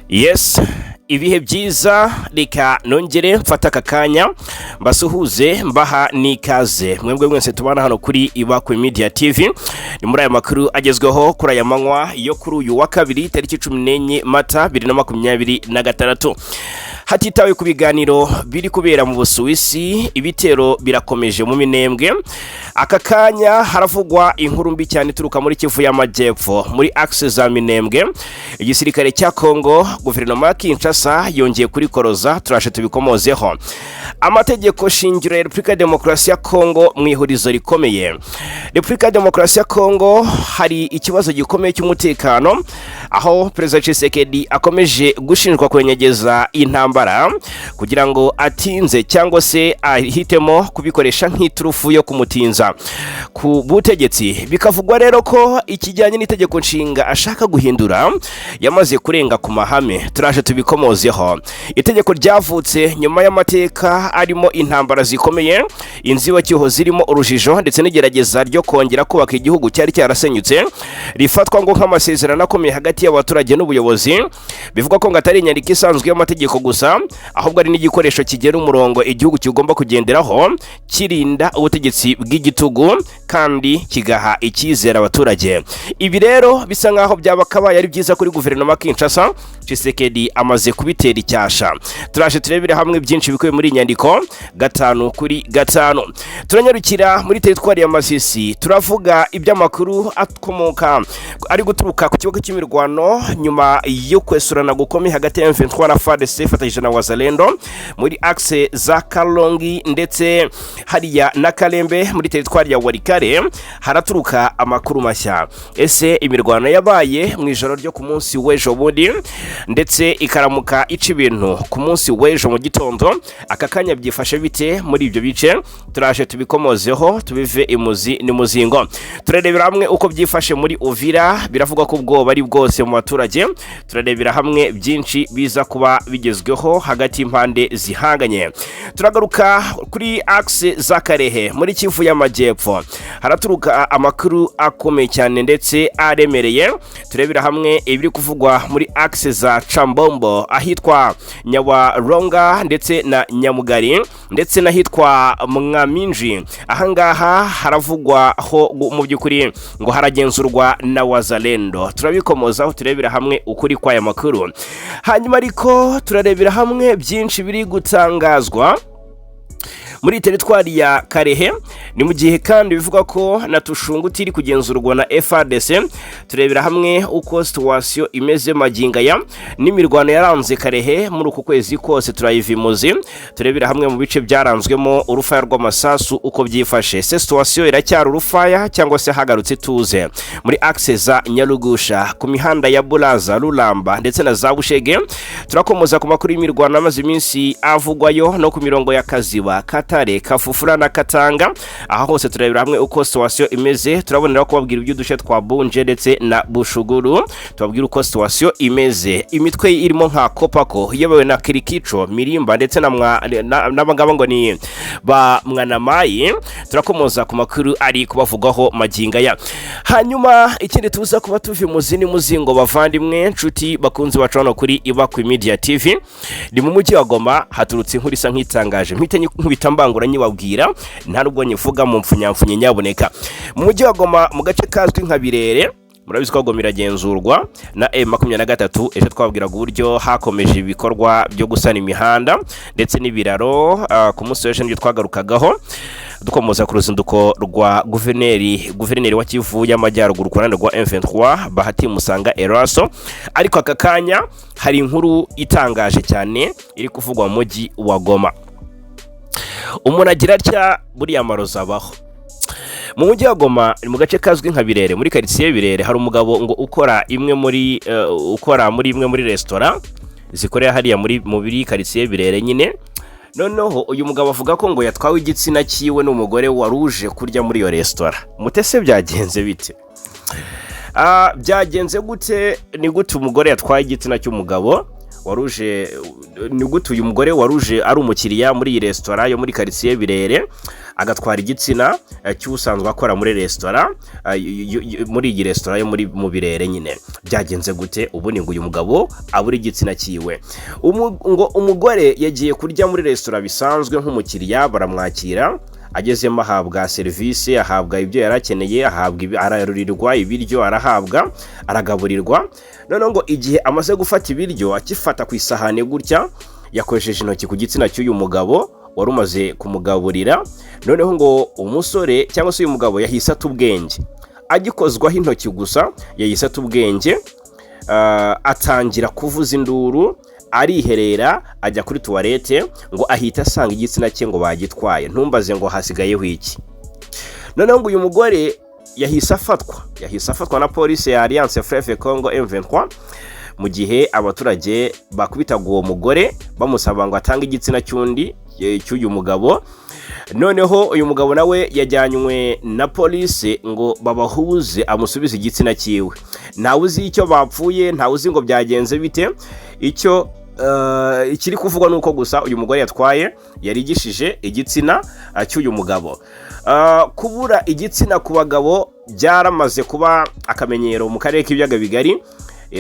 Yes, ibihe byiza. Reka nongere mfata aka kanya mbasuhuze, mbaha n'ikaze mwebwe mwese tubana hano kuri Ibakwe Media TV. Ni muri aya makuru agezweho kuri aya manywa yo kuri uyu wa kabiri, tariki 14 Mata 2026. Hatitawe ku biganiro biri kubera mu Busuwisi, ibitero birakomeje mu Minembwe. Aka kanya haravugwa inkuru mbi cyane ituruka muri Kivu y'Amajyepfo, muri axe za Minembwe. Igisirikare cya Kongo, guverinoma ya Kinshasa yongeye kurikoroza, turaje tubikomozeho. Amategeko shingiro ya Repubulika ya Demokarasi ya Kongo mu ihurizo rikomeye. Repubulika ya Demokarasi ya Kongo hari ikibazo gikomeye cy'umutekano, aho Perezida Tshisekedi akomeje gushinjwa kwenyegeza intambara kugira ngo atinze cyangwa se ahitemo kubikoresha nk'iturufu yo kumutinza ku butegetsi. Bikavugwa rero ko ikijyanye n'itegeko nshinga ashaka guhindura yamaze kurenga ku mahame, turaje tubikomozeho. Itegeko ryavutse nyuma y'amateka arimo intambara zikomeye, inzibacyuho zirimo urujijo, ndetse n'igerageza ryo kongera kubaka igihugu cyari cyarasenyutse, rifatwa ngo nk'amasezerano akomeye hagati y'abaturage n'ubuyobozi. Bivugwa ko ngo atari inyandiko isanzwe y'amategeko gusa, ahubwo ari n'igikoresho kigena umurongo igihugu kigomba kugenderaho, kirinda ubutegetsi bw'igitugu kandi kigaha icyizere abaturage. Ibi rero bisa nk'aho byaba kabaye ari byiza kuri guverinoma ya Kinshasa. Tshisekedi amaze kubitera icyasha. Turaje turebere hamwe byinshi bikubiye muri iyi nyandiko gatanu kuri gatanu. Turanyarukira muri teritwari ya Masisi, turavuga iby'amakuru akomoka ari guturuka ku kibuga cy'imirwano nyuma yo kwesurana gukomeye hagati ya M23 na FARDC ifatanyije na Wazalendo muri axe za Kalongi ndetse hariya na Kalembe muri teritwari ya Walikale. Haraturuka amakuru mashya. Ese imirwano yabaye mu ijoro ryo ku munsi w'ejo bundi ndetse ikaramuka ica ibintu ku munsi w'ejo mu gitondo, aka kanya byifashe bite muri ibyo bice? Turaje tubikomozeho, tubive imuzi n'umuzingo. Turarebera hamwe uko byifashe muri Uvira. Biravugwa ko ubwoba ari bwose mu baturage. Turarebera hamwe byinshi biza kuba bigezweho hagati y'impande zihanganye. Turagaruka kuri axe za Karehe muri Kivu y'Amajyepfo, haraturuka amakuru akomeye cyane ndetse aremereye. Turebera hamwe ibiri kuvugwa muri axe za Cambombo, ahitwa Nyawaronga ndetse na Nyamugari, ndetse n'ahitwa Mwaminji. Ahangaha haravugwa ho mu by'ukuri ngo haragenzurwa na Wazalendo. Turabikomozaho, turebera hamwe ukuri kw'aya makuru. Hanyuma ariko turarebera hamwe byinshi biri gutangazwa muri teritwari ya Karehe. Ni mu gihe kandi bivugwa ko na Tushunguti iri kugenzurwa na FARDC. Turebera hamwe uko situation imeze magingo aya n'imirwano yaranze Karehe muri uku kwezi kose, turayivimuzi. Turebera hamwe mu bice byaranzwemo urufaya rw'amasasu uko byifashe. Se situation iracyari urufaya cyangwa se hagarutse ituze? Muri axe za Nyarugusha, ku mihanda ya Buraza, Ruramba ndetse na za Bushege, turakomoza ku makuru y'imirwano amaze iminsi avugwayo, no ku mirongo ya Kaziba, Katare, Kafufura na Katanga. Aha hose turebera hamwe uko situation imeze. Turabonera kubabwira iby'uduce twa Bunje ndetse na Bushuguru, tubabwira uko situation imeze. Imitwe irimo nka Kopako iyobowe na Kirikico Mirimba ndetse na n'abangaba ngo ni ba Mwanamayi, turakomoza ku makuru ari kubavugwaho magingo aya. Hanyuma ikindi tuza kuba tuva imuzi muzingo, bavandimwe, nshuti bakunzi bacu hano kuri Ibakwe Media TV, ni mu mujyi wa Goma haturutse inkuru isa nk'itangaje, mpite nkubita mbangura nyibabwira, nta nubwo nyivuga mu mfunyamfunye nyaboneka. Mu mujyi wa Goma, mu gace kazwi nka Birere, murabizi ko Goma iragenzurwa na M23. Ejo twabwiraga uburyo hakomeje ibikorwa byo gusana imihanda ndetse n'ibiraro. Ku munsi w'ejo nibyo twagarukagaho, dukomoza ku ruzinduko rwa guverineri wa Kivu y'Amajyaruguru ku ruhande rwa M23, Bahati Musanga Eraso. Ariko aka kanya hari inkuru itangaje cyane iri kuvugwa mu mujyi wa Goma. Umuntu agira atya, buriya amarozi abaho. Mu mujyi wa Goma, mu gace kazwi nka Birere, muri karitsiye Birere, hari umugabo ngo ukora muri imwe muri resitora zikorera hariya muri karitsiye Birere nyine. Noneho uyu mugabo avuga ko ngo yatwawe igitsina cyiwe n'umugore wari uje kurya muri iyo resitora. Mutese byagenze bite? Byagenze gute? Ni gute umugore yatwaye igitsina cy'umugabo waruje? Ni gute uyu mugore waruje ari umukiriya muri iyi resitora yo muri karitsiye Birere Agatwara igitsina cy'usanzwe akora muri resitora, muri iyi resitora yo muri mu Birere nyine. Byagenze gute ubu? Ni ngo uyu mugabo abura igitsina cyiwe. Ngo umugore yagiye kurya muri resitora bisanzwe nk'umukiriya, baramwakira, agezemo ahabwa serivisi, ahabwa ibyo yari akeneye, ahabwa ararurirwa ibiryo, arahabwa, aragaburirwa. Noneho ngo igihe amaze gufata ibiryo, akifata ku isahani gutya, yakoresheje intoki ku gitsina cy'uyu mugabo wari umaze kumugaburira. Noneho ngo umusore cyangwa se uyu mugabo yahise ata ubwenge. Agikozwaho intoki gusa yahise ata ubwenge, atangira kuvuza induru, ariherera, ajya kuri toilette, ngo ahita asanga igitsina cye ngo bagitwaye. Ntumbaze ngo hasigayeho iki. Noneho ngo uyu mugore yahise afatwa na polisi ya Alliance Fleuve Congo M23, mu gihe abaturage bakubitaga uwo mugore bamusaba ngo atange igitsina cy'undi, cy'uyu mugabo. Noneho uyu mugabo nawe yajyanywe na polisi ngo babahuze, amusubize igitsina cyiwe. Ntawe uzi icyo bapfuye, ntawe uzi ngo byagenze bite. Icyo ikiri kuvugwa ni uko gusa uyu mugore yatwaye, yarigishije igitsina cy'uyu mugabo. Kubura igitsina ku bagabo byaramaze kuba akamenyero mu karere k'Ibiyaga Bigari.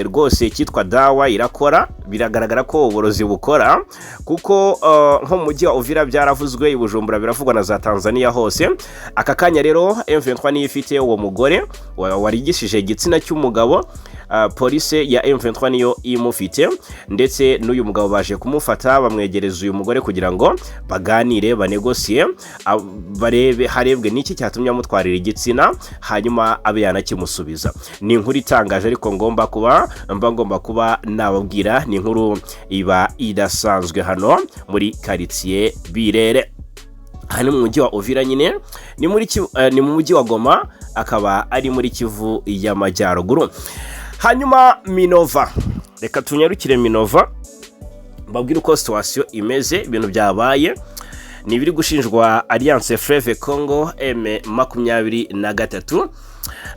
Rwose icyitwa dawa irakora, biragaragara ko uburozi bukora, kuko nko mu mujyi wa Uvira byaravuzwe, i Bujumbura biravugwa, na za Tanzania hose. Aka kanya rero M23 niyo ifite uwo mugore warigishije igitsina cy'umugabo. Polisi ya M23 niyo imufite, ndetse n'uyu mugabo baje kumufata, bamwegereza uyu mugore kugira ngo baganire, banegosiye, barebe, harebwe n'iki cyatumye amutwarira igitsina, hanyuma abe yanakimusubiza. Ni inkuru itangaje, ariko ngomba kuba mba ngomba kuba nababwira. Ni inkuru iba idasanzwe hano muri karitsiye Birere. Aha ni mu mujyi wa Uvira nyine, ni mu mujyi wa Goma, akaba ari muri Kivu y'Amajyaruguru. Hanyuma Minova, reka tunyarukire Minova mbabwire uko situation imeze. Ibintu byabaye ni ibiri gushinjwa Alliance Fleuve Congo M23.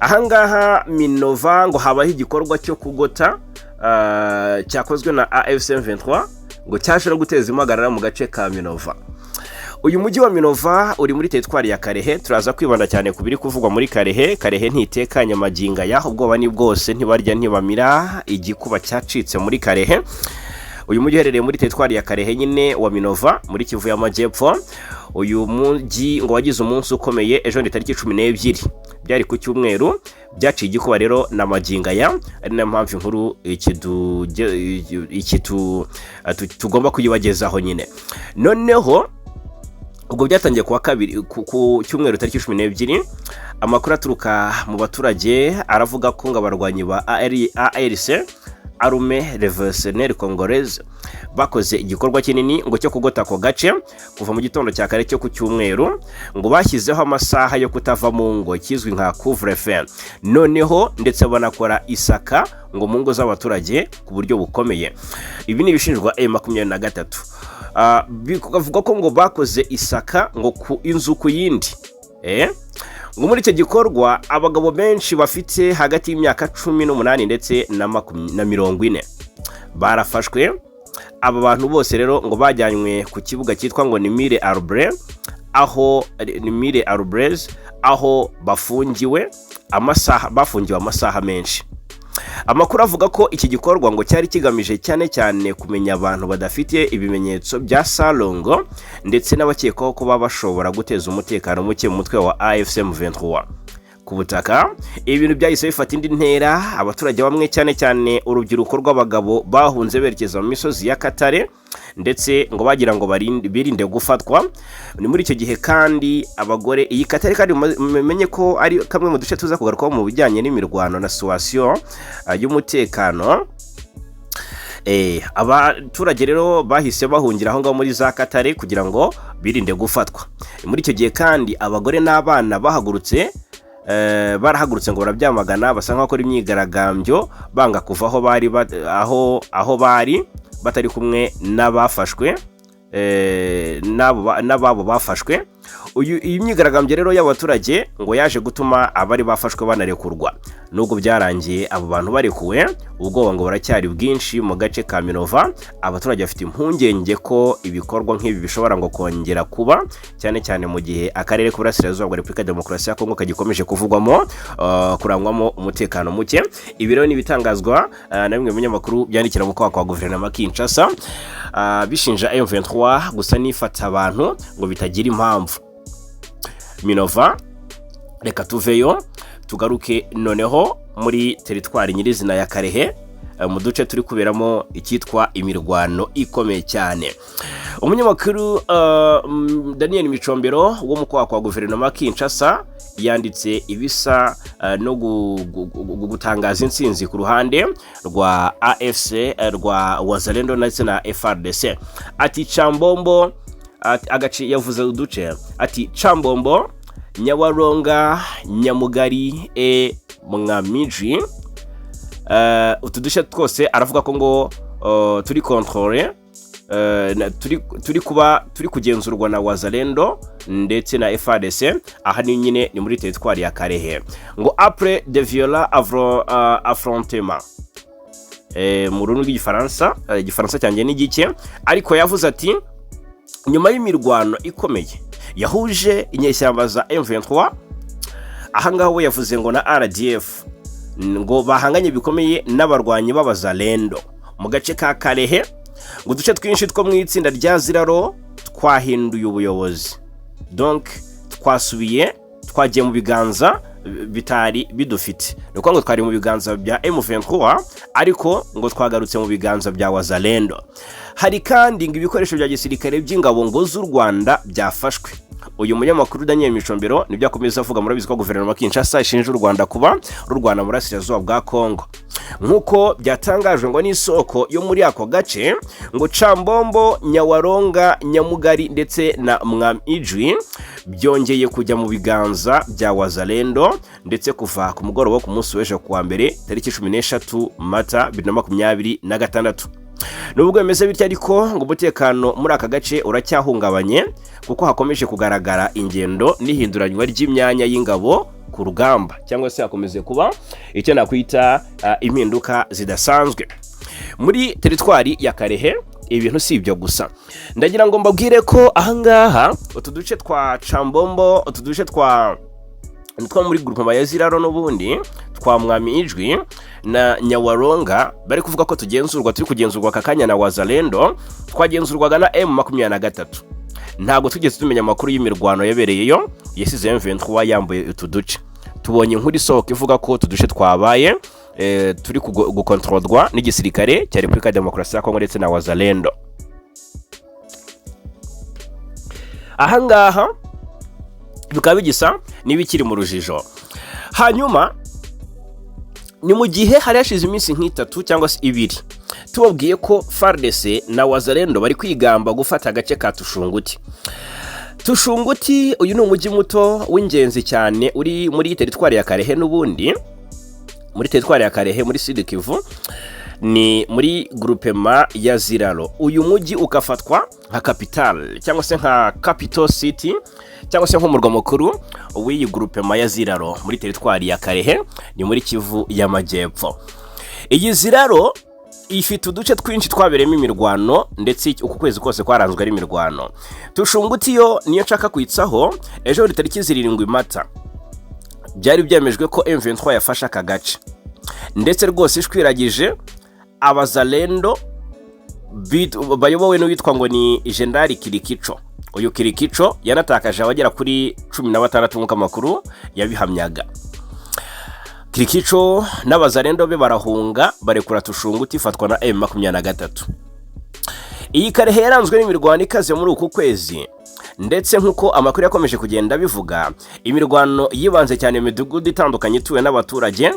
Ahangaha Minova ngo habaho igikorwa cyo kugota cyakozwe na AFC 23, ngo cyaje no guteza impagarara mu gace ka Minova. Uyu mujyi wa Minova uri muri teritwari ya Karehe. Turaza kwibanda cyane ku biri kuvugwa muri Karehe. Karehe ntitekanye magingo aya, ubwoba ni bwose, ntibarya, ntibamira, igikuba cyacitse muri Karehe. Uyu mujyi uherereye muri teritwari ya Karehe nyine wa Minova, muri Kivu y'Amajyepfo. Uyu mujyi ngo wagize umunsi ukomeye ejo ni tariki 12, byari ku cyumweru. Byaciye igikuba rero na magingo aya, ari nayo mpamvu inkuru tugomba kuyibagezaho nyine. Noneho ubwo byatangiye kuwa kabiri, ku cyumweru tariki 12. Amakuru aturuka mu baturage aravuga ko ngo abarwanyi ba ARC, Armée Révolutionnaire Congolaise, bakoze igikorwa kinini ngo cyo kugota ako gace kuva mu gitondo cya kare cyo ku cyumweru. Ngo bashyizeho amasaha yo kutava mu ngo, kizwi nka couvre-feu, noneho ndetse banakora isaka ngo mu ngo z'abaturage ku buryo bukomeye. Ibi ni ibishinjwa M23. Bikavuga ko ngo bakoze isaka ngo ku inzu ku yindi. Ngo muri icyo gikorwa abagabo benshi bafite hagati y'imyaka 18 ndetse na 40 barafashwe. Aba bantu bose rero ngo bajyanywe ku kibuga cyitwa ngo ni Mille Arbres, aho ni Mille Arbres, aho bafungiwe amasaha menshi. Amakuru avuga ko iki gikorwa ngo cyari kigamije cyane cyane kumenya abantu badafite ibimenyetso bya salongo, ndetse n'abakekwaho kuba bashobora guteza umutekano muke mu mutwe wa AFC M23 ku butaka. Ibi bintu byahise bifata indi ntera. Abaturage bamwe, cyane cyane urubyiruko rw'abagabo, bahunze berekeza mu misozi ya Katare, ndetse ngo bagira ngo birinde gufatwa. Ni muri icyo gihe kandi abagore, iyi Katare kandi mumenye ko ari kamwe mu duce tuza kugarukaho mu bijyanye n'imirwano na situation y'umutekano. Abaturage rero bahise bahungira aho ngaho muri za Katare kugira ngo birinde gufatwa. Muri icyo gihe kandi abagore n'abana barahagurutse ngo barabyamagana, basa nk'abakora imyigaragambyo, banga kuva aho bari aho bari batari kumwe n'abafashwe. n'ababo bafashwe. Iyi myigaragambyo rero y'abaturage ngo yaje gutuma abari bafashwe banarekurwa. Nubwo byarangiye abo bantu barekuwe, ubwoba ngo buracyari bwinshi mu gace ka Minova. Abaturage bafite impungenge ko ibikorwa nk'ibi bishobora ngo kongera kuba, cyane cyane mu gihe akarere k'Uburasirazuba bwa Repubulika ya Demokarasi ya Kongo kagikomeje kuvugwamo kurangwamo umutekano muke. Ibi rero ni ibitangazwa na bimwe mu binyamakuru byandikira mu kwaha kwa guverinoma Kinshasa, bishinja M23 gusa n'ifata abantu ngo bitagira impamvu. Minova, reka tuveyo tugaruke noneho muri teritwari nyirizina ya Kalehe, mu duce turi kuberamo icyitwa imirwano ikomeye cyane. Umunyamakuru Daniel Micombero wo mu kwaha kwa guverinoma Kinshasa yanditse ibisa no gutangaza intsinzi ku ruhande rwa AFC, rwa Wazalendo ndetse na FARDC. Ati Chambombo, ati, agace yavuze uduce, ati Chambombo, Nyawaronga, Nyamugari e Mwamiji. Utu duce twose aravuga ko ngo turi contrôlé, turi kuba turi kugenzurwa na Wazalendo ndetse na FARDC. Aha ni nyine ni muri teritwari ya Kalehe. Ngo après de violents affrontements, mu rurimi rw'Igifaransa, Igifaransa cyanjye ni gike, ariko yavuze ati nyuma y'imirwano ikomeye yahuje inyeshyamba za M23, ahangaha we yavuze ngo na RDF, ngo bahanganye bikomeye n'abarwanyi b'Abazalendo mu gace ka Kalehe, ngo uduce twinshi two mu itsinda rya Ziraro twahinduye ubuyobozi, donc twasubiye, twagiye mu biganza bitari bidufite. Ni ukuvuga ngo twari mu biganza bya M23, ariko ngo twagarutse mu biganza bya Wazalendo. Hari kandi ngo ibikoresho bya gisirikare by'ingabo ngo z'u Rwanda byafashwe. Uyu munyamakuru Daniel Micombero nibyo akomeza avuga. Murabizi ko guverinoma Kinshasa ishinja u Rwanda kuba rurwana mu burasirazuba bwa Kongo. Nk'uko byatangajwe ngo n'isoko yo muri ako gace, ngo Cambombo, Nyawaronga, Nyamugari ndetse na Mwamijwi byongeye kujya mu biganza bya Wazalendo, ndetse kuva ku mugoroba wo ku munsi w'ejo kuwa mbere tariki 13 Mata 2026. Nubwo bimeze bityo ariko, ngo umutekano muri aka gace uracyahungabanye, kuko hakomeje kugaragara ingendo n'ihinduranywa ry'imyanya y'ingabo ku rugamba, cyangwa se hakomeze kuba icyo nakwita impinduka zidasanzwe muri teritwari ya Kalehe. Ibintu si ibyo gusa. Ndagira ngo mbabwire ko ahangaha utu duce twa Cambombo, utu duce two muri groupement ya Ziraro n'ubundi twa Mwami Ijwi na Nyawaronga, bari kuvuga ko tugenzurwa, turi kugenzurwa aka kanya na Wazalendo, twagenzurwaga na M23. Ntabwo tugeze tumenya amakuru y'imirwano yabereyeyo yasize M23 yambuye utu duce. Tubonye inkuru isohoka ivuga ko utu duce twabaye turi gukontororwa n'igisirikare cya Repubulika ya Demokarasi ya Kongo ndetse na Wazalendo. Ahangaha bikaba bigisa n'ibikiri mu rujijo. Hanyuma ni mu gihe hari hashize iminsi nk'itatu cyangwa se ibiri tubabwiye ko FARDC na Wazalendo bari kwigamba gufata agace ka Tushunguti. Tushunguti, uyu ni umujyi muto w'ingenzi cyane uri muri teritwari ya Kalehe, n'ubundi muri teritwari ya Kalehe muri Sud Kivu, ni muri groupement ya Ziraro. Uyu mujyi ugafatwa nka capital cyangwa se nka capital city cyangwa se nk'umurwa mukuru w'iyi groupement ya Ziraro muri teritwari ya Kalehe, ni muri Kivu y'Amajyepfo. Iyi Ziraro ifite uduce twinshi twabereyemo imirwano, ndetse uku kwezi kose kwaranzwe ari imirwano. Tushunguti yo niyo nshaka kwitsaho. Ejo buri tariki 7 Mata byari byemejwe ko M23 yafashe aka gace, ndetse rwose ishwiragije Abazalendo bayobowe n'uwitwa ngo ni Jenerali Kirikico. Uyu Kirikico yanatakaje abagera kuri 16 nk'uko amakuru yabihamyaga. Kirikico n'Abazalendo be barahunga, barekura Tushunguti, ifatwa na M23. Iyi Kalehe yaranzwe n'imirwano ikaze muri uku kwezi, ndetse nk'uko amakuru yakomeje kugenda bivuga, imirwano yibanze cyane mu midugudu itandukanye ituwe n'abaturage,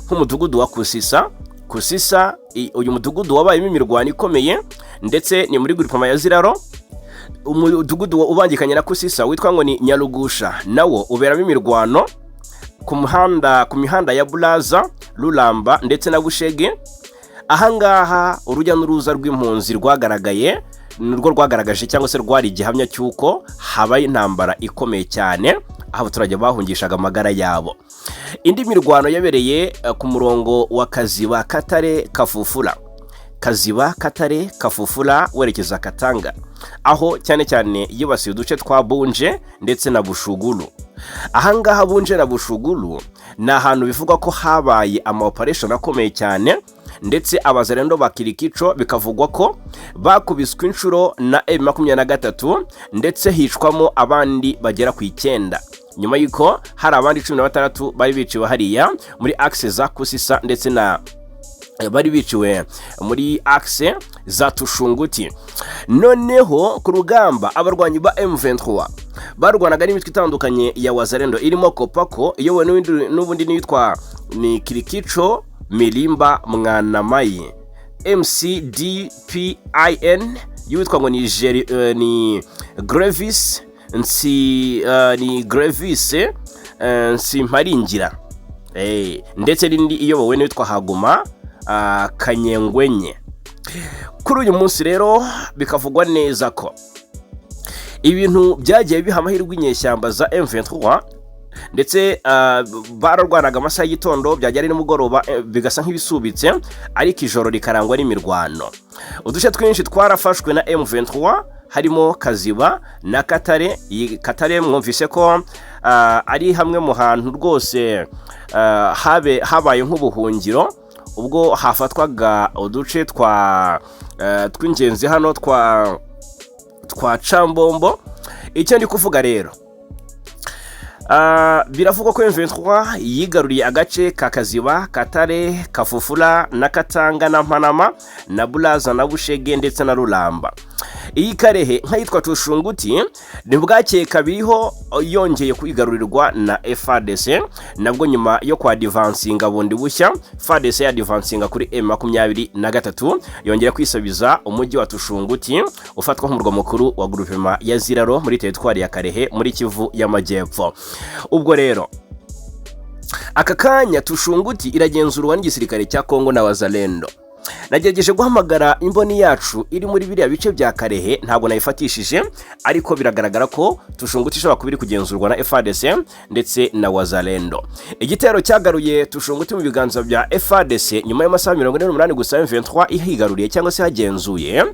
nk'umudugudu wa Kusisa. Kusisa, uyu mudugudu wabayemo imirwano ikomeye, ndetse ni muri groupement ya Ziraro. Umudugudu ubangikanye na Kusisa witwa ngo ni Nyarugusha nawo uberamo imirwano. Ku mihanda ya Buraza, Ruramba ndetse na Bushege, ahangaha urujya n'uruza rw'impunzi rwagaragaye. Nirwo rwagaragaje cyangwa se rwari igihamya cy'uko habaye intambara ikomeye cyane, aho abaturage bahungishaga amagara yabo. Indi mirwano yabereye ku murongo wa Kaziba Katare Kafufura, Kaziba Katare Kafufura werekeza Katanga, aho cyane cyane yibasiye uduce twa Bunje ndetse na Bushuguru. Ahangaha Bunje na Bushuguru ni ahantu bivugwa ko habaye ama operation akomeye cyane, ndetse abazarendo ba Kirikico bikavugwa ko bakubiswe inshuro na M23, ndetse hicwamo abandi bagera ku 9, nyuma y'uko hari abandi 16 bari biciwe hariya muri axe za Kusisa, ndetse na bari biciwe muri axe za Tushunguti. Noneho ku rugamba, abarwanyi ba M23 barwanaga n'imitwe itandukanye ya Wazalendo, irimo Kopako iyobowe n'ubundi n'uwitwa ni Kirikico Milimba Mwanamayi, MCDPIN y'uwitwa ngo ni Grevis Nsi, ni Grevis Nsimparingira, ndetse n'indi iyobowe n'uwitwa Haguma Kanyengwenye. Kuri uyu munsi rero bikavugwa neza ko ibintu byagiye biha amahirwe inyeshyamba za M23, ndetse bararwanaga amasaha y'igitondo, byagera ari nimugoroba bigasa nk'ibisubitse, ariko ijoro rikarangwa n'imirwano. Uduce twinshi twarafashwe na M23, harimo Kaziba na Katare. Iyi Katare mwumvise ko ari hamwe mu hantu rwose habaye nk'ubuhungiro ubwo hafatwaga uduce twa tw'ingenzi hano twa Cambombo. Icyo ndi kuvuga rero, biravugwa ko M23 yigaruriye agace ka Kaziba, Katare, Kafufura na Katanga na Mpanama na Bulaza na Bushege ndetse na Ruramba. Iyi Karehe nk'ayitwa Tushunguti ni bwakeye kabiriho yongeye kwigarurirwa na FARDC, nabwo nyuma yo kwa advancinga bundi bushya. FARDC yadvancinga kuri M23, yongera kwisabiza umujyi wa Tushunguti ufatwa nk'umurwa mukuru wa groupement ya Ziraro muri teritwari ya Karehe muri Kivu y'Amajyepfo. Ubwo rero aka kanya Tushunguti iragenzurwa n'igisirikare cya Kongo na Wazalendo. Nagerageje guhamagara imboni yacu iri muri biriya bice bya Karehe, ntabwo nayifatishije, ariko biragaragara ko Tushunguti ishobora kuba iri kugenzurwa na FARDC ndetse na Wazalendo. Igitero cyagaruye Tushunguti mu biganza bya FARDC nyuma y'amasaha 48 gusa M23 ihigaruriye cyangwa se hagenzuye,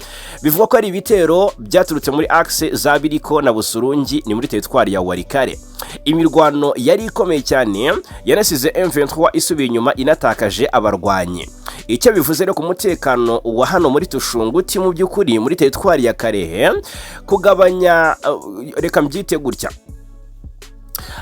bivugwa ko ari ibitero byaturutse muri axe za Biriko na Busurungi, ni muri teritwari ya Walikale. Imirwano yari ikomeye cyane, yanasize M23 isubiye inyuma, inatakaje abarwanyi. Icyo bivuze rero ku mutekano wa hano muri Tushunguti, mu by'ukuri muri teritwari ya Karehe, kugabanya, reka mbyite gutya,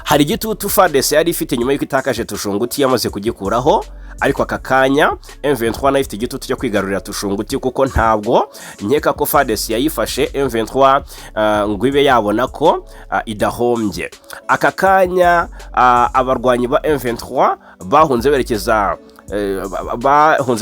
hari igitutu FARDC yari ifite nyuma y'uko itakaje Tushunguti, yamaze kugikuraho, ariko aka kanya M23 nayo ifite igitutu cyo kwigarurira Tushunguti, kuko ntabwo nkeka ko FARDC yayifashe M23 ngo ibe yabona ko idahombye. Aka kanya abarwanyi ba M23 bahunze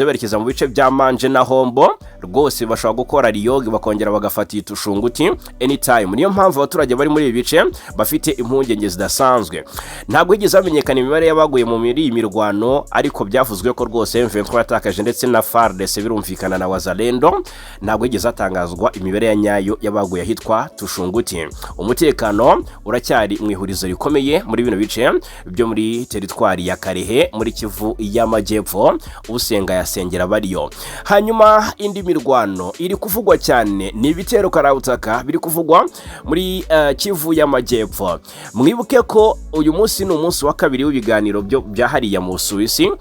berekeza mu bice bya Manje na Hombo. Rwose bashobora gukora riyogi bakongera bagafata iyi Tushunguti anytime. Niyo mpamvu abaturage bari muri ibi bice bafite impungenge zidasanzwe. Ntabwo higeze hamenyekana imibare y'abaguye muri iyi mirwano, ariko byavuzwe ko rwose M23 yatakaje, ndetse na FARDC birumvikana na Wazalendo. Ntabwo higeze hatangazwa imibare ya nyayo y'abaguye ahitwa Tushunguti. Umutekano uracyari mu ihurizo rikomeye muri bino bice byo muri teritwari ya Karehe muri Kivu y'Amajyepfo. Usenga yasengera bariyo. Hanyuma indi mirwano iri kuvugwa cyane ni ibitero karabutaka biri kuvugwa muri Kivu y'Amajyepfo. Mwibuke ko uyu munsi ni umunsi wa kabiri w'ibiganiro byo byahariye mu Busuwisi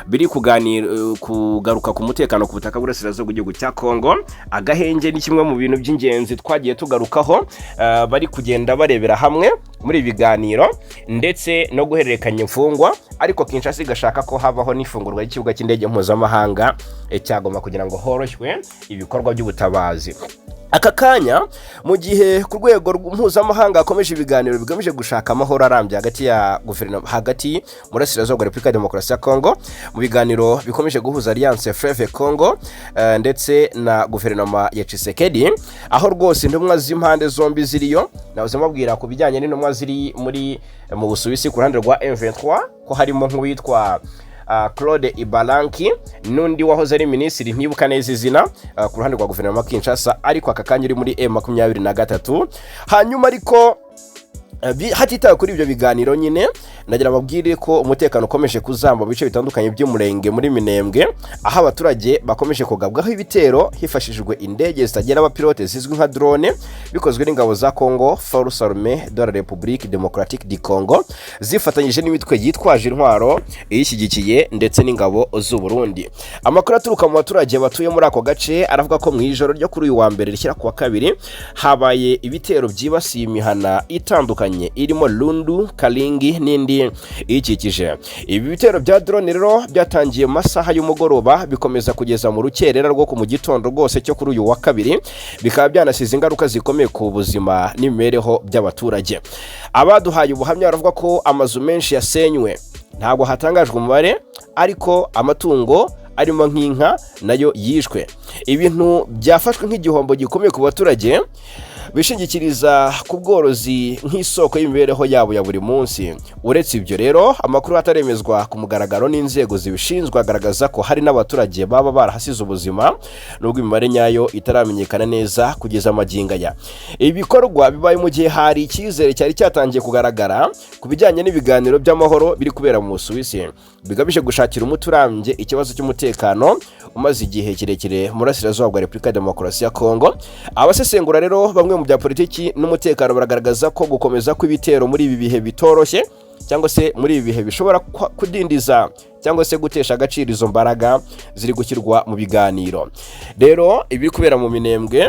biri kuganira kugaruka ku mutekano ku butaka bw'Uburasirazuba bw'igihugu cya Kongo. Agahenge ni kimwe mu bintu by'ingenzi twagiye tugarukaho, bari kugenda barebera hamwe muri ibi biganiro, ndetse no guhererekanya imfungwa, ariko Kinshasa igashaka ko habaho n'ifungurwa ry'ikibuga cy'indege mpuzamahanga cya Goma kugira ngo horoshywe ibikorwa by'ubutabazi. Aka kanya, mu gihe ku rwego mpuzamahanga hakomeje ibiganiro bigamije gushaka amahoro arambye hagati ya guverinoma hagati Burasirazuba bwa Repubulika ya Demokarasi ya Kongo, mu biganiro bikomeje guhuza Alliance Fleuve Congo ndetse na guverinoma ya Tshisekedi, aho rwose intumwa z'impande zombi ziriyo. Nahoze mbabwira ku bijyanye n'intumwa ziri muri mu Busuwisi ku ruhande rwa M23 ko harimo nk'uwitwa Claude Ibalanki n'undi wahoze ari minisitiri, ntibuka neza izina, ku ruhande rwa guverinoma ya Kinshasa, ariko aka kanya uri muri M23. Hanyuma ariko hatitawe kuri ibyo biganiro nyine, nagira babwire ko umutekano ukomeje kuzamba mu bice bitandukanye by'umurenge muri Minembwe, aho abaturage bakomeje kugabwaho ibitero hifashishijwe indege zitagira abapilote zizwi nka drone, bikozwe n'ingabo za Congo, Force Armée de la République Démocratique du Congo, zifatanyije n'imitwe yitwaje intwaro iyishyigikiye ndetse n'ingabo z'u Burundi. Amakuru aturuka mu baturage batuye muri ako gace aravuga ko mu ijoro ryo kuri uyu wa mbere rishyira ku wa kabiri habaye ibitero byibasiye imihana itandukanye irimo Lundu, Kalingi n'indi iyikikije. Ibi bitero bya drone rero byatangiye mu masaha y'umugoroba, bikomeza kugeza mu rukerera rwo ku mu gitondo rwose cyo kuri uyu wa kabiri, bikaba byanasize ingaruka zikomeye ku buzima n'imibereho by'abaturage. Abaduhaye ubuhamya baravuga ko amazu menshi yasenywe, ntabwo hatangajwe umubare, ariko amatungo arimo nk'inka nayo yishwe, ibintu byafashwe nk'igihombo gikomeye ku baturage bishingikiriza ku bworozi nk'isoko y'imibereho yabo ya buri munsi. Uretse ibyo rero, amakuru ataremezwa ku mugaragaro n'inzego zibishinzwe agaragaza ko hari n'abaturage baba barahasize ubuzima, nubwo imibare nyayo itaramenyekana neza kugeza magingo aya. Ibi bikorwa bibaye mu gihe hari icyizere cyari cyatangiye kugaragara ku bijyanye n'ibiganiro by'amahoro biri kubera mu Busuwisi, bigamije gushakira umuti urambye ikibazo cy'umutekano umaze igihe kirekire mu burasirazuba bwa Repubulika ya Demokarasi ya Kongo. Abasesengura rero bamwe mu bya politiki n'umutekano baragaragaza ko gukomeza kw'ibitero muri ibi bihe bitoroshye, cyangwa se muri ibi bihe, bishobora kudindiza cyangwa se gutesha agaciro izo mbaraga ziri gushyirwa mu biganiro. Rero ibiri kubera mu Minembwe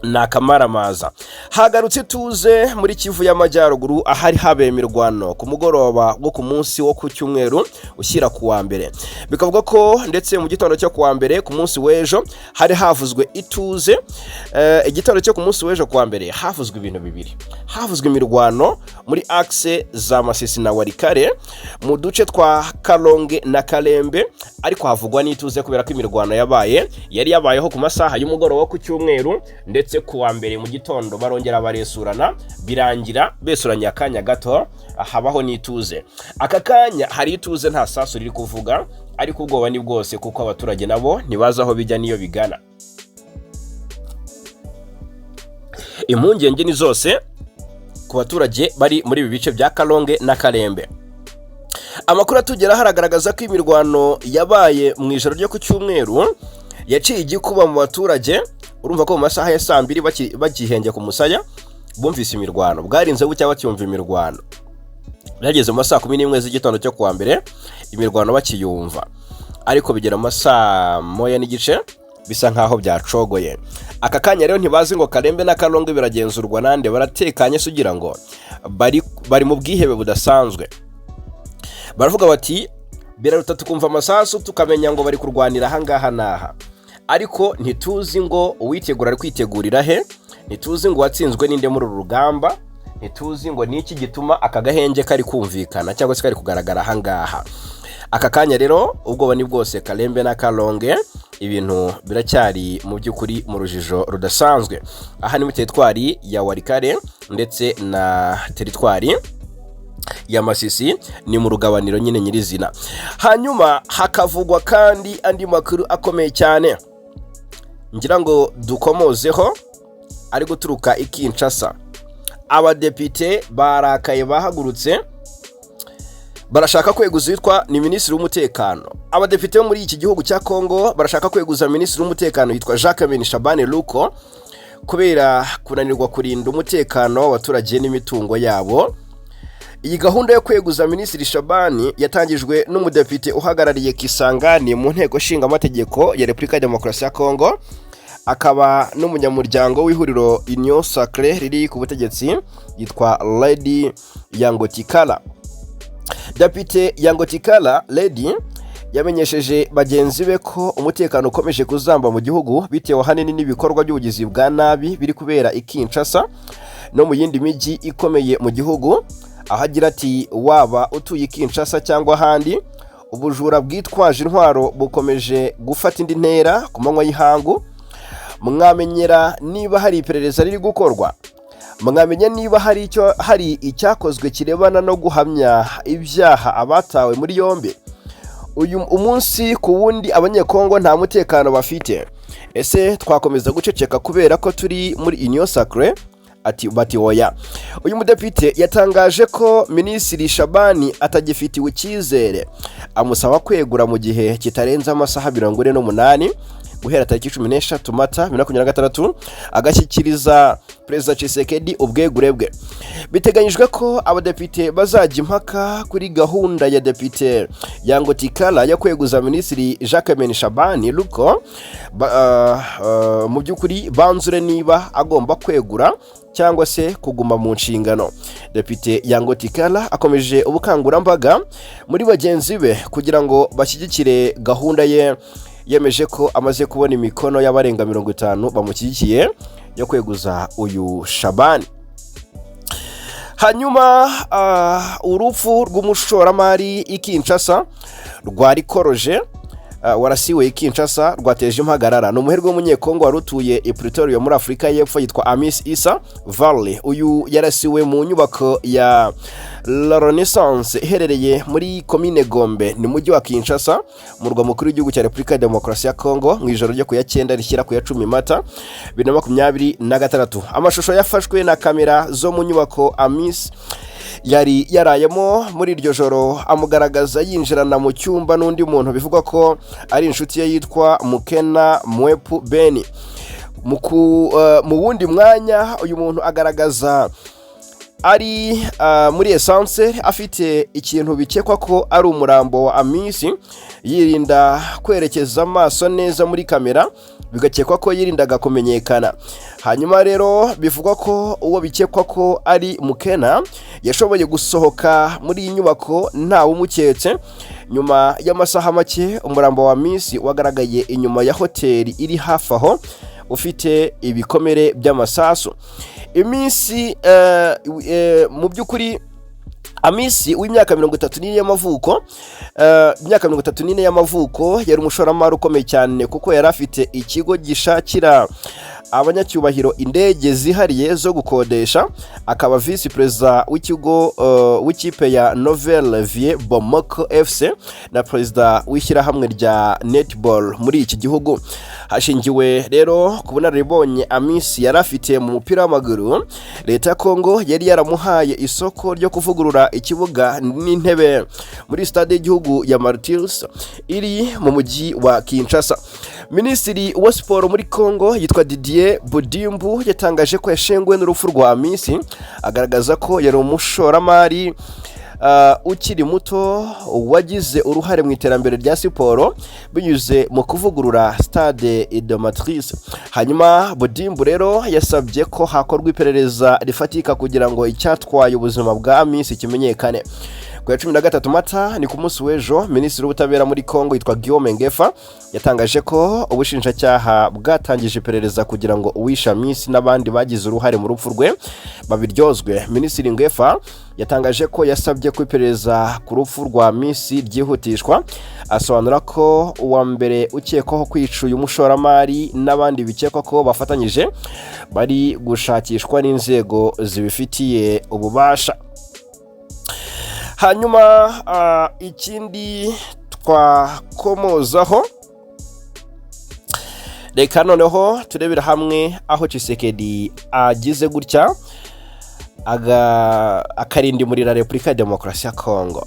ni akamaramaza. Hagarutse ituze muri Kivu y'Amajyaruguru, ahari habaye imirwano ku mugoroba wo ku munsi wo ku cyumweru ushyira ku wa mbere. Bikavuga ko ndetse mu gitondo cyo ku wa mbere, ku munsi w'ejo, hari havuzwe ituze. Igitondo cyo ku munsi w'ejo ku wa mbere havuzwe ibintu bibiri: havuzwe imirwano muri axe za Masisi na Walikale, mu duce twa Kalonge na Kalembe, ariko havugwa n'ituze kubera ko imirwano yabaye yari yabayeho ku masaha y'umugoroba wo ku cyumweru, ndetse ku wa mbere mu gitondo barongera baresurana, birangira besuranye akanya gato, habaho n'ituze. Aka kanya hari ituze, nta sasu riri kuvuga, ariko ubwoba ni bwose kuko abaturage nabo ntibazi aho bijya n'iyo bigana. Impungenge ni zose ku baturage bari muri ibi bice bya Kalonge na Kalembe. Amakuru atugeraho aragaragaza ko imirwano yabaye mu ijoro ryo ku cyumweru yaciye igikuba mu baturage. Urumva ko mu masaha ya saa 2 bagihenge ku musaya bumvise imirwano, bwarinze bucya bacyumva imirwano. Byageze mu masaha 11 z'igitondo cyo kuwa mbere imirwano bakiyumva, ariko bigera mu masaa 1:30 bisa nkaho byacogoye. Aka kanya rero ntibazi ngo Karembe na Kalonge biragenzurwa nande, baratekanye se? Ugira ngo bari mu bwihebe budasanzwe. Baravuga bati: "Biraruta tukumva amasasu, tukamenya ngo bari kurwanira ahangaha n'aha, ariko ntituzi ngo uwitegura ari kwitegurira he, ntituzi ngo uwatsinzwe ninde muri uru rugamba, ntituzi ngo ni iki gituma aka gahenge kari kumvikana cyangwa se kari kugaragara ahangaha." Aka kanya rero ubwoba ni bwose Karembe na Karonge, ibintu biracyari mu by'ukuri mu rujijo rudasanzwe. Aha ni muri teritwari ya Walikale ndetse na teritwari ya Masisi, ni mu rugabaniro nyine nyirizina. Hanyuma hakavugwa kandi andi makuru akomeye cyane ngira ngo dukomozeho ari guturuka i Kinshasa. Abadepite barakaye, bahagurutse barashaka kweguza uwitwa ni minisitiri w'umutekano. Abadepite bo muri iki gihugu cya Congo barashaka kweguza minisitiri w'umutekano yitwa Jacques Shabani Luko kubera kunanirwa kurinda umutekano w'abaturage n'imitungo yabo. Iyi gahunda yo kweguza minisitiri Shabani yatangijwe n'umudepite uhagarariye Kisangani mu nteko nshingamategeko ya Repubulika ya Demokarasi ya Congo, akaba n'umunyamuryango w'ihuriro Union Sacrée riri ku butegetsi, yitwa Lady Yangotikala. Depite Yangotikala Lady yamenyesheje bagenzi be ko umutekano ukomeje kuzamba mu gihugu, bitewe ahanini n'ibikorwa by'ubugizi bwa nabi biri kubera i Kinshasa no mu yindi mijyi ikomeye mu gihugu, aho agira ati: "Waba utuye i Kinshasa cyangwa ahandi, ubujura bwitwaje intwaro bukomeje gufata indi ntera ku manywa y'ihangu. Mwamenyera niba hari iperereza riri gukorwa? Mwamenya niba hari icyakozwe kirebana no guhamya ibyaha abatawe muri yombi? Uyu umunsi ku wundi Abanyekongo nta mutekano bafite. Ese twakomeza guceceka kubera ko turi muri Union Sacrée?" Ati bati "Oya." Uyu mudepite yatangaje ko Minisitiri Shabani atagifitiwe icyizere, amusaba kwegura mu gihe kitarenze amasaha 48 guhera tariki 13 Mata 2026, agashyikiriza Perezida Tshisekedi ubwegure bwe. Biteganyijwe ko abadepite bazajya impaka kuri gahunda ya Depite Yango Tikala yo kweguza Minisitiri Jacquemain Shabani Luko. Mu by'ukuri banzure niba agomba kwegura cyangwa se kuguma mu nshingano. Depite Yango Tikala akomeje ubukangurambaga muri bagenzi be kugira ngo bashyigikire gahunda ye. Yemeje ko amaze kubona imikono y'abarenga 50 bamushyigikiye yo kweguza uyu Shabani. Hanyuma urupfu rw'umushoramari i Kinshasa rwari koroje warasiwe i Kinshasa rwateje impagarara. Ni umuherwe w'Umunyekongo wari utuye i Pretoria muri Afurika y'Epfo, yitwa Amis Isa Valley. Uyu yarasiwe mu nyubako ya La Renaissance iherereye muri komine Gombe, ni mujyi wa Kinshasa, murwa mukuru w'igihugu cya Repubulika ya Demokarasi ya Kongo, mu ijoro ryo ku ya 9 rishyira ku ya 10 Mata 2026. Amashusho yafashwe na kamera zo mu nyubako Amis yari yarayemo muri iryo joro amugaragaza yinjirana mu cyumba n'undi muntu bivugwa ko ari inshuti ye yitwa Mukena Mwepu Beni. Mu wundi mwanya uyu muntu agaragaza ari muri ascenseur afite ikintu bikekwa ko ari umurambo wa Amisi, yirinda kwerekeza amaso neza muri kamera, bigakekwa ko yirindaga kumenyekana. Hanyuma rero bivugwa ko uwo bikekwa ko ari Mukena yashoboye gusohoka muri iyi nyubako ntawe umuketse. Nyuma y'amasaha make umurambo wa Amisi wagaragaye inyuma ya hoteli iri hafi aho, ufite ibikomere by'amasasu. Iminsi mu by'ukuri Amisi w'imyaka 34 y'amavuko, imyaka 34 y'amavuko, yari umushoramari ukomeye cyane kuko yari afite ikigo gishakira abanyacyubahiro indege zihariye zo gukodesha, akaba visi perezida w'ikigo w'ikipe ya Nouvelle Vie Bomoko FC na perezida w'ishyirahamwe rya netball muri iki gihugu. Hashingiwe rero ku bunararibonye Amisi yari afite mu mupira w'amaguru, leta ya Kongo yari yaramuhaye isoko ryo kuvugurura ikibuga n'intebe muri stade y'igihugu ya Martyrs iri mu mujyi wa Kinshasa. Minisitiri wa siporo muri Kongo yitwa Didier Budimbu yatangaje ko yashenguwe n'urupfu rwa Amisi, agaragaza ko yari umushoramari ukiri muto wagize uruhare mu iterambere rya siporo binyuze mu kuvugurura stade des Martyrs. Hanyuma Budimbu rero yasabye ko hakorwa iperereza rifatika kugira ngo icyatwaye ubuzima bwa Amisi kimenyekane. Ku ya 13 Mata, ni ku munsi w'ejo, Minisitiri w'Ubutabera muri Kongo yitwa Guillaume Ngefa yatangaje ko ubushinjacyaha bwatangije iperereza kugira ngo uwishe Amisi n'abandi bagize uruhare mu rupfu rwe babiryozwe. Minisitiri Ngefa yatangaje ko yasabye ko iperereza ku rupfu rwa Amisi ryihutishwa, asobanura ko uwa mbere ukekwaho kwica uyu mushoramari n'abandi bikekwa ko bafatanyije bari gushakishwa n'inzego zibifitiye ububasha. Hanyuma ikindi twakomozaho, reka noneho turebera hamwe aho Tshisekedi agize gutya akarindimurira Repubulika ya Demokarasi ya Kongo.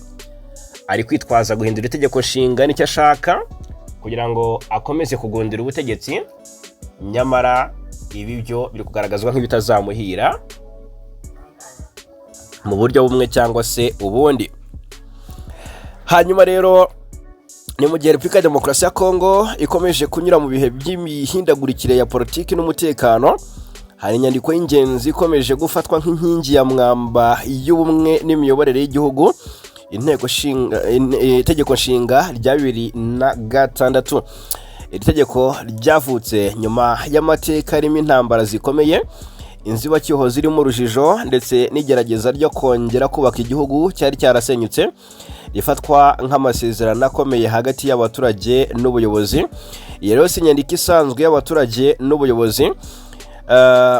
Ari kwitwaza guhindura itegeko nshinga, nicyo ashaka kugira ngo akomeze kugundira ubutegetsi, nyamara ibi byo biri kugaragazwa nk'ibitazamuhira mu buryo bumwe cyangwa se ubundi. Hanyuma rero ni mu gihe Repubulika ya Demokarasi ya Kongo ikomeje kunyura mu bihe by'imihindagurikire ya politiki n'umutekano, hari inyandiko y'ingenzi ikomeje gufatwa nk'inkingi ya mwamba y'ubumwe n'imiyoborere y'igihugu, inteko nshinga, itegeko nshinga rya 2006. Iri tegeko ryavutse nyuma y'amateka arimo intambara zikomeye, inzibacyuho zirimo urujijo ndetse n'igerageza ryo kongera kubaka igihugu cyari cyarasenyutse. Rifatwa nk'amasezerano akomeye hagati y'abaturage n'ubuyobozi. Iyi rero si inyandiko isanzwe y'abaturage n'ubuyobozi.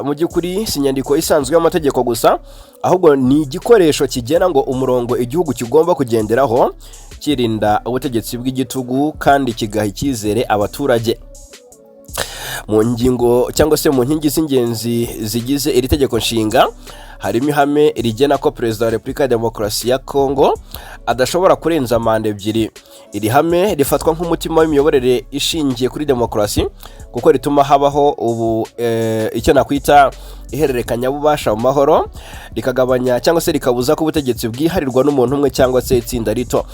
Mu by'ukuri si inyandiko isanzwe y'amategeko gusa, ahubwo ni igikoresho kigena ngo umurongo igihugu kigomba kugenderaho, kirinda ubutegetsi bw'igitugu kandi kigaha icyizere abaturage. Mu ngingo cyangwa se mu nkingi z'ingenzi zigize iri tegeko nshinga harimo ihame rigena ko Perezida wa Repubulika ya Demokarasi ya Kongo adashobora kurenza manda ebyiri. Iri hame rifatwa nk'umutima w'imiyoborere ishingiye kuri demokarasi, kuko rituma habaho ubu icyo nakwita ihererekanyabubasha mu mahoro, rikagabanya cyangwa se rikabuza ko ubutegetsi bwiharirwa n'umuntu umwe cyangwa se itsinda rito.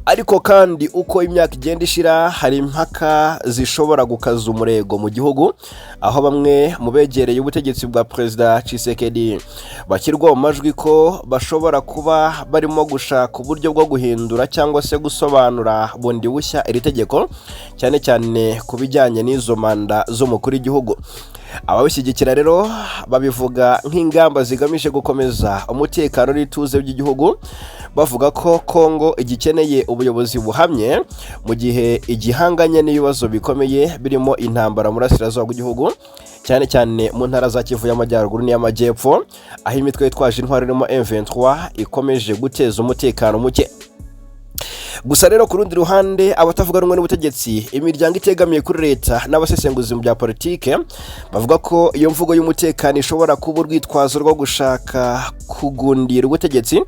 Ariko kandi, uko imyaka igenda ishira, hari impaka zishobora gukaza umurego mu gihugu, aho bamwe mu begereye ubutegetsi bwa Perezida Tshisekedi bashyirwa mu majwi ko bashobora kuba barimo gushaka uburyo bwo guhindura cyangwa se gusobanura bundi bushya iri tegeko, cyane cyane ku bijyanye n'izo manda z'umukuru w'igihugu. Ababishyigikira rero babivuga nk'ingamba zigamije gukomeza umutekano n'ituze by'igihugu, bavuga ko Kongo igikeneye ubuyobozi buhamye mu gihe igihanganye n'ibibazo bikomeye birimo intambara mu burasirazuba bw'igihugu, cyane cyane mu ntara za Kivu y'Amajyaruguru n'iy'Amajyepfo, aho imitwe yitwaje intwaro irimo M23 ikomeje guteza umutekano muke. Gusa rero, ku rundi ruhande, abatavuga rumwe n'ubutegetsi, imiryango itegamiye kuri leta n'abasesenguzi mu bya politike bavuga ko iyo mvugo y'umutekano ishobora kuba urwitwazo rwo gushaka kugundira ubutegetsi,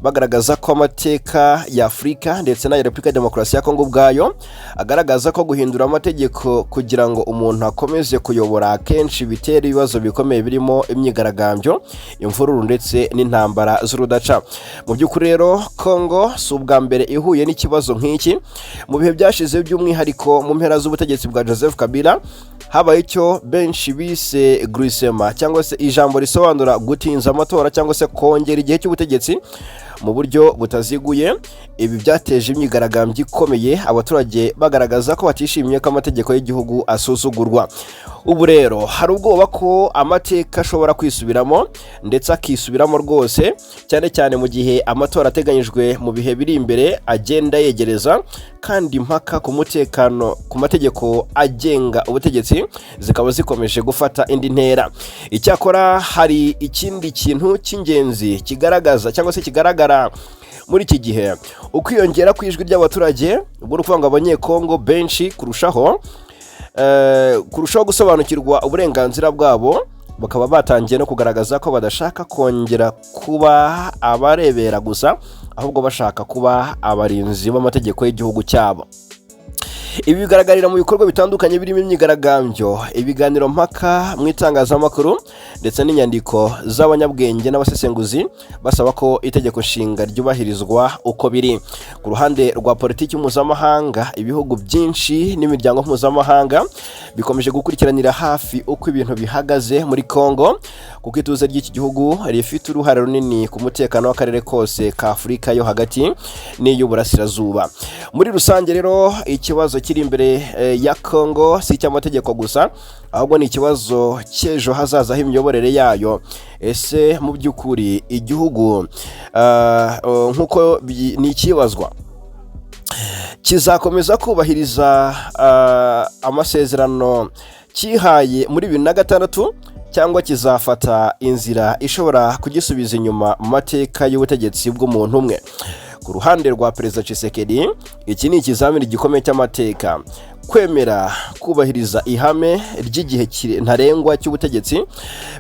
bagaragaza ko amateka ya Afurika ndetse n'aya Repubulika ya Demokarasi ya Kongo ubwayo agaragaza ko guhindura amategeko kugira ngo umuntu akomeze kuyobora akenshi bitera ibibazo bikomeye birimo imyigaragambyo, imvururu ndetse n'intambara z'urudaca. Mu by'ukuri rero, Kongo si ubwa mbere ihuye n'ikibazo nk'iki. Mu bihe byashize, by'umwihariko mu mpera z'ubutegetsi bwa Joseph Kabila, habaye icyo benshi bise glissement, cyangwa se ijambo risobanura gutinza amatora cyangwa se kongera igihe cy'ubutegetsi mu buryo butaziguye. Ibi byateje imyigaragambyo ikomeye, abaturage bagaragaza ko batishimiye ko amategeko y'igihugu asuzugurwa. Ubu rero hari ubwoba ko amateka ashobora kwisubiramo, ndetse akisubiramo rwose, cyane cyane mu gihe amatora ateganyijwe mu bihe biri imbere agenda yegereza, kandi impaka ku mutekano ku mategeko agenga ubutegetsi zikaba zikomeje gufata indi ntera. Icyakora hari ikindi kintu cy'ingenzi kigaragaza cyangwa se kigaragara muri iki gihe: ukwiyongera kw'ijwi ry'abaturage. Ubwo ni ukuvuga ngo Abanyekongo benshi kurushaho gusobanukirwa uburenganzira bwabo, bakaba batangiye no kugaragaza ko badashaka kongera kuba abarebera gusa, ahubwo bashaka kuba abarinzi b'amategeko y'igihugu cyabo. Ibi bigaragarira mu bikorwa bitandukanye birimo imyigaragambyo, ibiganiro mpaka mu itangazamakuru ndetse n'inyandiko z'abanyabwenge n'abasesenguzi basaba ko itegeko nshinga ryubahirizwa uko biri. Ku ruhande rwa politiki mpuzamahanga, ibihugu byinshi n'imiryango mpuzamahanga bikomeje gukurikiranira hafi uko ibintu bihagaze muri Congo, kuko ituze ry'iki gihugu rifite uruhare runini ku mutekano w'akarere kose ka Afurika yo hagati n'iy'Uburasirazuba muri rusange. Rero ikibazo kiri imbere ya Congo si icy'amategeko gusa, ahubwo ni ikibazo cy'ejo hazaza h'imiyoborere yayo. Ese mu by'ukuri igihugu, nk'uko ni ikibazwa, kizakomeza kubahiriza amasezerano cyihaye muri 2006, cyangwa kizafata inzira ishobora kugisubiza inyuma mu mateka y'ubutegetsi bw'umuntu umwe? Ku ruhande rwa Perezida Tshisekedi, iki ni ikizamini gikomeye cy'amateka. Kwemera kubahiriza ihame ry'igihe ntarengwa cy'ubutegetsi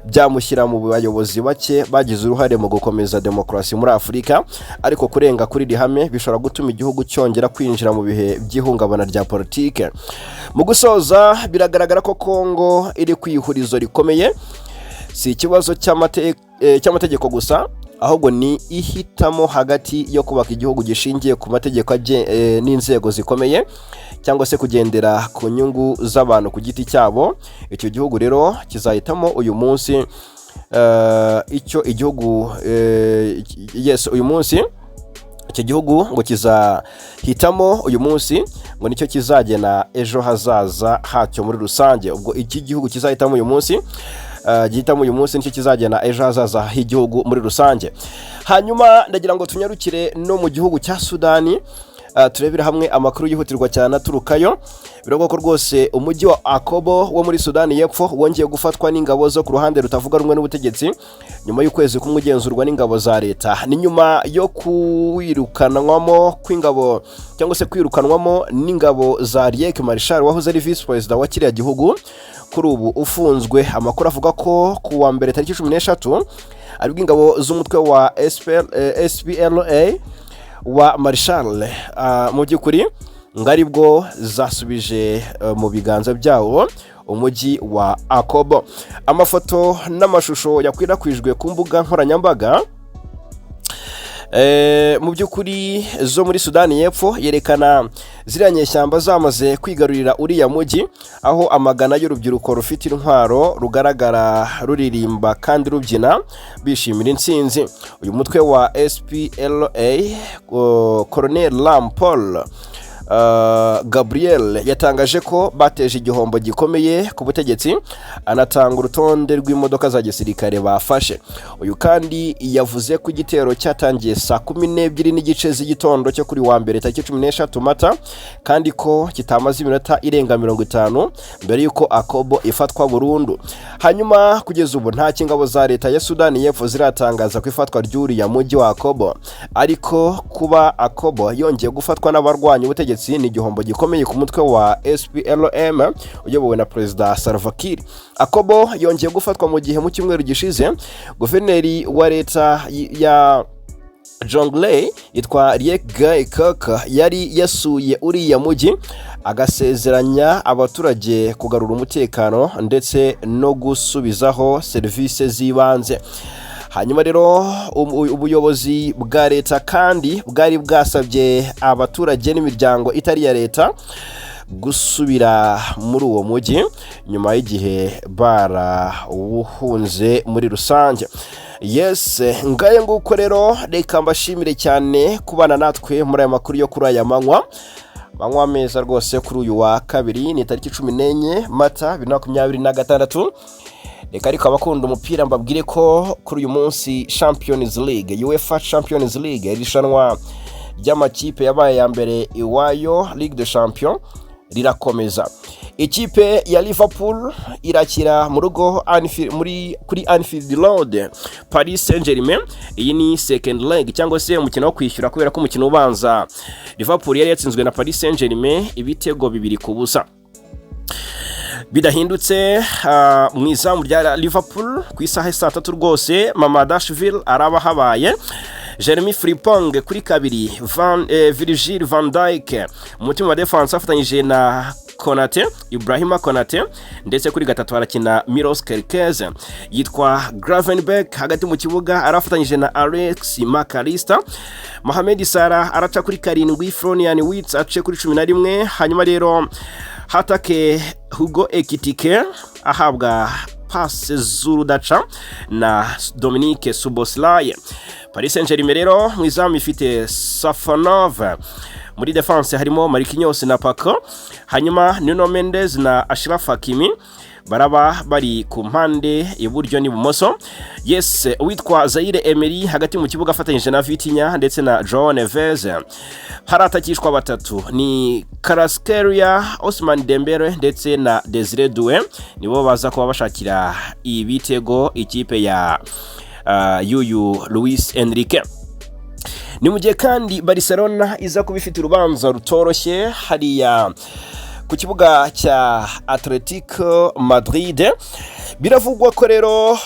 byamushyira mu bayobozi bake bagize uruhare mu gukomeza demokarasi muri Afurika, ariko kurenga kuri iri hame bishobora gutuma igihugu cyongera kwinjira mu bihe by'ihungabana rya politike. Mu gusoza, biragaragara ko Kongo iri ku ihurizo rikomeye. Si ikibazo cy'amategeko gusa, ahubwo ni ihitamo hagati yo kubaka igihugu gishingiye ku mategeko n'inzego zikomeye, cyangwa se kugendera ku nyungu z'abantu ku giti cyabo. Icyo gihugu rero kizahitamo uyu munsi icyo igihugu yes, uyu munsi icyo gihugu ngo kizahitamo uyu munsi ngo nicyo kizagena ejo hazaza hacyo muri rusange. Ubwo iki gihugu kizahitamo uyu munsi, gihitamo uyu munsi nicyo kizagena ejo hazaza h'igihugu muri rusange. Hanyuma ndagira ngo tunyarukire no mu gihugu cya Sudani. Turebera hamwe amakuru yihutirwa cyane aturukayo. Biravugwa ko rwose umujyi wa Akobo wo muri Sudani y'Epfo wongeye gufatwa n'ingabo zo ku ruhande rutavuga rumwe n'ubutegetsi nyuma y'ukwezi kumwe ugenzurwa n'ingabo za leta. Ni nyuma yo kuwirukanwamo kw'ingabo, cyangwa se kwirukanwamo n'ingabo za Riek Machar, wahoze ari visi perezida wa kiriya gihugu, kuri ubu ufunzwe. Amakuru avuga ko ku wa mbere tariki 13 aribwo ingabo z'umutwe wa SPL, SPLA wa Machar, mu by'ukuri ngo aribwo zasubije mu biganza byabo umujyi wa Akobo. Amafoto n'amashusho yakwirakwijwe ku mbuga nkoranyambaga mu by'ukuri zo muri Sudani y'Epfo yerekana ziriya nyeshyamba zamaze kwigarurira uriya mujyi, aho amagana y'urubyiruko rufite intwaro rugaragara ruririmba kandi rubyina bishimira intsinzi. Uyu mutwe wa SPLA, Colonel Lam Paul Gabriel, yatangaje ko bateje igihombo gikomeye ku butegetsi, anatanga urutonde rw'imodoka za gisirikare bafashe. Uyu kandi yavuze ko igitero cyatangiye saa 12:30 z'igitondo cyo kuri wa mbere tariki 13 Mata, kandi ko kitamaze iminota irenga 50 mbere y'uko Akobo ifatwa burundu. Hanyuma kugeza ubu nta ingabo za leta ya Sudani y'Epfo ziratangaza ku ifatwa ry'uriya mujyi wa Akobo, ariko kuba Akobo yongeye gufatwa n'abarwanya ubutegetsi ni igihombo gikomeye ku mutwe wa SPLM uyobowe na Perezida Salva Kiir. Akobo yongeye gufatwa mu gihe mu cyumweru gishize guverineri wa leta ya Jonglei yitwa Riek Gai Kok yari yasuye uriya mujyi, agasezeranya abaturage kugarura umutekano ndetse no gusubizaho serivisi z'ibanze. Hanyuma rero ubuyobozi bwa leta kandi bwari bwasabye abaturage n'imiryango itari iya leta gusubira muri uwo mujyi nyuma y'igihe barawuhunze muri rusange. Yes, ngayo nguko rero, reka mbashimire cyane kubana natwe muri aya makuru yo kuri aya manywa meza rwose. Kuri uyu wa kabiri ni tariki 14 Mata 2026. Reka ariko abakunda umupira mbabwire ko kuri uyu munsi Champions League, UEFA Champions League, irushanwa ry'amakipe yabaye ya mbere iwayo, Ligue des Champions, rirakomeza. Ikipe ya Liverpool irakira mu rugo muri kuri Anfield Road Paris Saint-Germain. Iyi ni second leg, cyangwa se umukino wo kwishyura, kubera ko umukino ubanza Liverpool yari yatsinzwe na Paris Saint-Germain ibitego 2-0. Bidahindutse, mu izamu rya Liverpool ku isaha ya saa 3 rwose Mamardashvili araba habaye, Jeremy Frimpong kuri kabiri, Virgil van Dijk mu mutima wa defense afatanyije na Konate, Ibrahima Konate, ndetse kuri gatatu harakina Milos Kerkez. Yitwa Gravenberch hagati mu kibuga arafatanyije na Alex McAllister. Mohamed Salah araca kuri karindwi, Florian Wirtz ace kuri 11. Hanyuma rero hatake Hugo Ekitike ahabwa passe z'urudaca na Dominique Szoboszlai. Paris Saint-Germain rero mu izamu ifite Safonov, muri defense harimo Marquinhos na Paco, hanyuma Nuno Mendes na Achraf Hakimi baraba bari ku mpande iburyo n'ibumoso. Yes, uwitwa Zaire Emery hagati mu kibuga afatanyije na Vitinha ndetse na Joao Neves. Haratakishwa batatu, ni Kvaratskhelia, Ousmane Dembele ndetse na Desire Doué, nibo baza kuba bashakira ibitego ikipe ya yuyu Luis Enrique. Ni mu gihe kandi Barcelona iza kuba ifite urubanza rutoroshye hariya ku kibuga cya Atletico Madrid. Biravugwa ko rero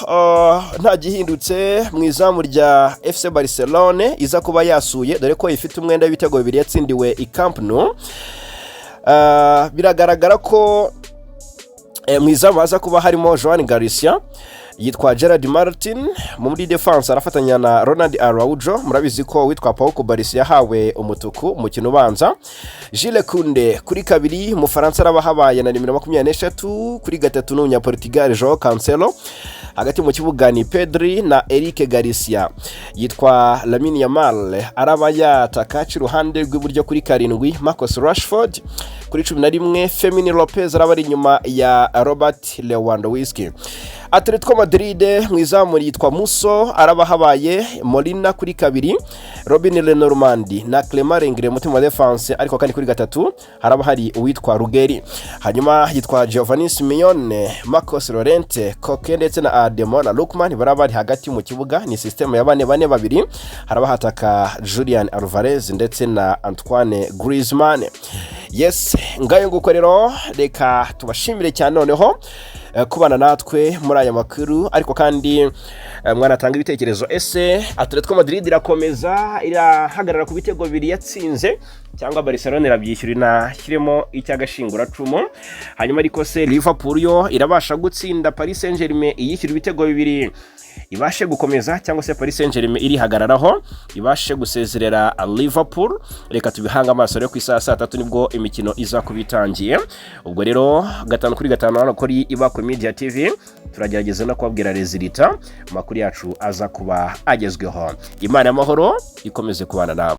nta gihindutse mu izamu rya FC Barcelone iza kuba yasuye, dore ko ifite umwenda w'ibitego 2 yatsindiwe i Camp Nou. Biragaragara ko mu izamu haza kuba harimo Joan Garcia, yitwa Gerard Martin muri defense arafatanya na Ronald Araujo. Murabizi ko witwa Pau Cubarsi yahawe umutuku umukino ubanza. Jules Kounde kuri kabiri, Umufaransa, araba habaye na nimero 23. Kuri gatatu ni Umunyaportugal Joao Cancelo. Hagati mu kibuga ni Pedri na Eric Garcia. Yitwa Lamine Yamal araba yataka iruhande rw'iburyo kuri karindwi, Marcus Rashford kuri 11, Fermin Lopez araba ari inyuma ya Robert Lewandowski. Atletico Madrid, mu izamu yitwa Musso araba habaye Molina kuri kabiri, Robin Le Normand na Clement Lenglet mutima wa defense, ariko kandi kuri gatatu haraba hari uwitwa Rugeri. Hanyuma yitwa Giovanni Simeone, Marcos Llorente, Koke ndetse na Ademola Lookman baraba bari hagati mu kibuga. Ni system ya 4-4-2. Haraba hataka Julian Alvarez ndetse na Antoine Griezmann. Yes, ngayo nguko rero, reka tubashimire cyane noneho kubana natwe muri aya makuru. Ariko kandi mwanatanga ibitekerezo: ese Atletico Madrid irakomeza, irahagarara ku bitego bibiri yatsinze, cyangwa Barcelona irabyishyura inashyiremo icy'agashinguracumu? Hanyuma ariko se Liverpool yo irabasha gutsinda Paris Saint-Germain iyishyura ibitego bibiri, ibashe gukomeza, cyangwa se Paris Saint-Germain irihagararaho ibashe gusezerera Liverpool? Reka tubihange amaso rero. Ku isaha ya saa 3 nibwo imikino iza kuba itangiye. Ubwo rero gatanu kuri gatanu hano kuri Ibakwe Media TV turagerageza no kubabwira résultat, amakuru yacu aza kuba agezweho. Imana y'amahoro ikomeze kubana nawe.